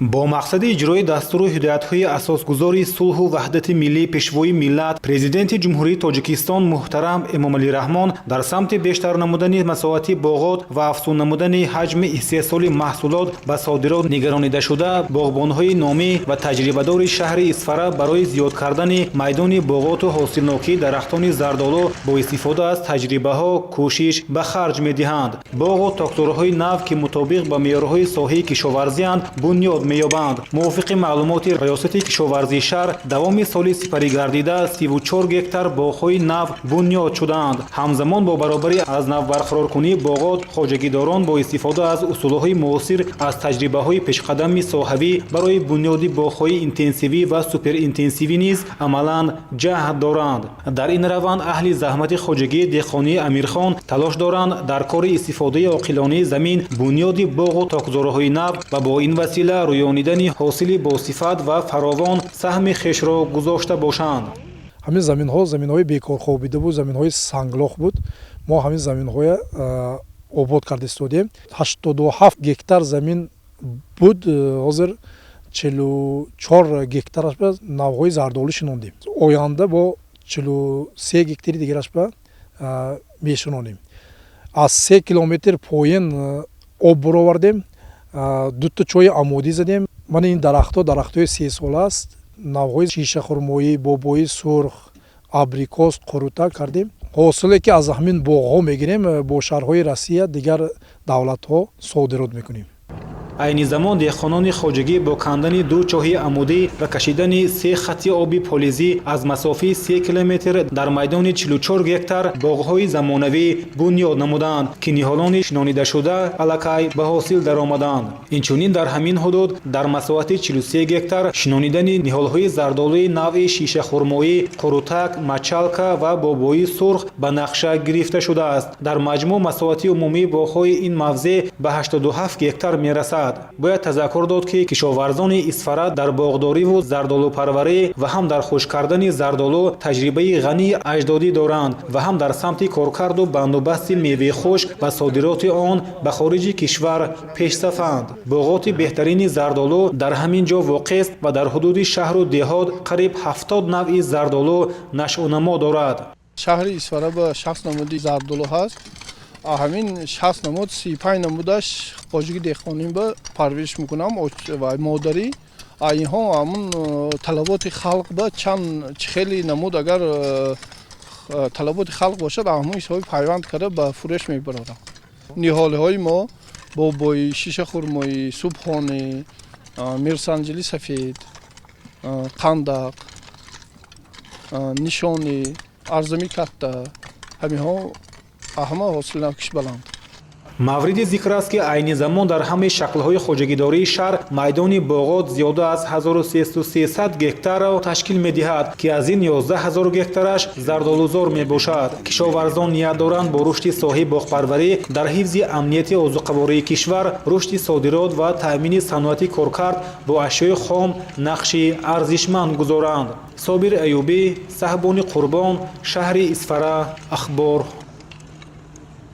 Бо мақсади иҷрои дастуру ҳидоятҳои асосгузори сулҳу ваҳдати миллӣ, Пешвои миллат, Президенти Ҷумҳурии Тоҷикистон муҳтарам Эмомалӣ Раҳмон дар самти бештар намудани масоҳати боғот ва афзун намудани ҳаҷми истеҳсоли маҳсулот ба содирот нигаронидашуда, боғбонҳои номӣ ва таҷрибадори шаҳри Исфара барои зиёд кардани майдони боғоту ҳосилнокии дарахтони зардолу бо истифода аз таҷрибаҳо кӯшиш ба харҷ медиҳанд. Боғу токзорҳои нав, ки мутобиқ ба меъёрҳои соҳаи кишоварзианд, бунёд меёбанд. Мувофиқи маълумоти Раёсати кишоварзии шаҳр, давоми соли сипаригардида 34 гектар боғҳои нав бунёд шудаанд. Ҳамзамон, бо баробари аз нав барқароркунии боғот, хоҷагидорон бо истифода аз усулҳои муосир, аз таҷрибаҳои пешқадами соҳавӣ барои бунёди боғҳои интенсивӣ ва суперинтенсивӣ низ амалан ҷаҳд доранд. Дар ин раванд аҳли заҳмати хоҷагии деҳқонии Амирхон талош доранд дар кори истифодаи оқилонаи замин, бунёди боғу токзорҳои нав ва бо ин васила рӯёнидани ҳосили босифат ва фаровон саҳми хешро гузошта бошанд. Ҳамин заминҳо заминҳои бекорхобида буд, заминҳои санглох буд. Мо ҳамин заминҳоя обод карда истодем. 87 гектар замин буд, ҳозир 44 гектараш ба навъҳои зардолу шинондем. Оянда бо 43 гектари дигараш ба мешинонем. Аз 3 километр поён об буровардем, дута чоҳи амудӣ задем. Мана ин дарахтҳо дарахтҳои сесола аст. Навъҳои шишахурмоӣ, бобои сурх, абрикос, қурутак кардем. Ҳосиле, ки аз ҳамин боғҳо мегирем, бо шаҳрҳои Россия, дигар давлатҳо содирот мекунем. Айни замон деҳқонони хоҷагӣ бо кандани ду чоҳи амудӣ ва кашидани се хати оби полизӣ аз масофаи 3 километр дар майдони 44 гектар боғҳои замонавӣ бунёд намуданд, ки ниҳолони шинонидашуда аллакай ба ҳосил даромаданд. Инчунин, дар ҳамин ҳудуд дар масоҳати 43 гектар шинонидани ниҳолҳои зардолуи навъи шишахурмоӣ, қурутак, мачалка ва бобои сурх ба нақша гирифта шудааст. Дар маҷмӯъ масоҳати умумии боғҳои ин мавзеъ ба 87 гектар мерасад. Бояд тазаккур дод, ки кишоварзони Исфара дар боғдориву зардолупарварӣ ва ҳам дар хушк кардани зардолу таҷрибаи ғании аҷдодӣ доранд ва ҳам дар самти коркарду бандубасти меваи хушк ва содироти он ба хориҷи кишвар пешсафанд. Боғоти беҳтарини зардолу дар ҳамин ҷо воқеъст ва дар ҳудуди шаҳру деҳот қариб 70 навъи зардолу нашъунамо дорад. Шаҳри Исфара ба 60 намуди зардолу ҳаст. Ҳамин 60 намуд, 35 намудаш хоҷагии деҳқонӣ ба парвариш мекунам ва модарӣ. Инҳо ҳамун талаботи халқ ба чанд чӣ хеле намуд, агар талаботи халқ бошад, ҳамун ҳисоби пайванд карда ба фурӯш мебарорам. Ниҳолҳои мо бобои, шишахурмоӣ, субҳонӣ, мирсанҷили сафед, қандақ, нишонӣ, арзами катта, ҳаминҳо ҳама ҳосилнокиш баланд. Мавриди зикр аст, ки айни замон дар ҳамаи шаклҳои хоҷагидории шаҳр майдони боғот зиёда аз 1300 гектарро ташкил медиҳад, ки аз ин 11 ҳазор гектараш зардолузор мебошад. Кишоварзон ният доранд бо рушди соҳаи боғпарварӣ дар ҳифзи амнияти озуқавории кишвар, рушди содирот ва таъмини саноати коркард бо ашёи хом нақши арзишманд гузоранд. Собир Аюбӣ, Саҳбони Қурбон, шаҳри Исфара, Ахбор.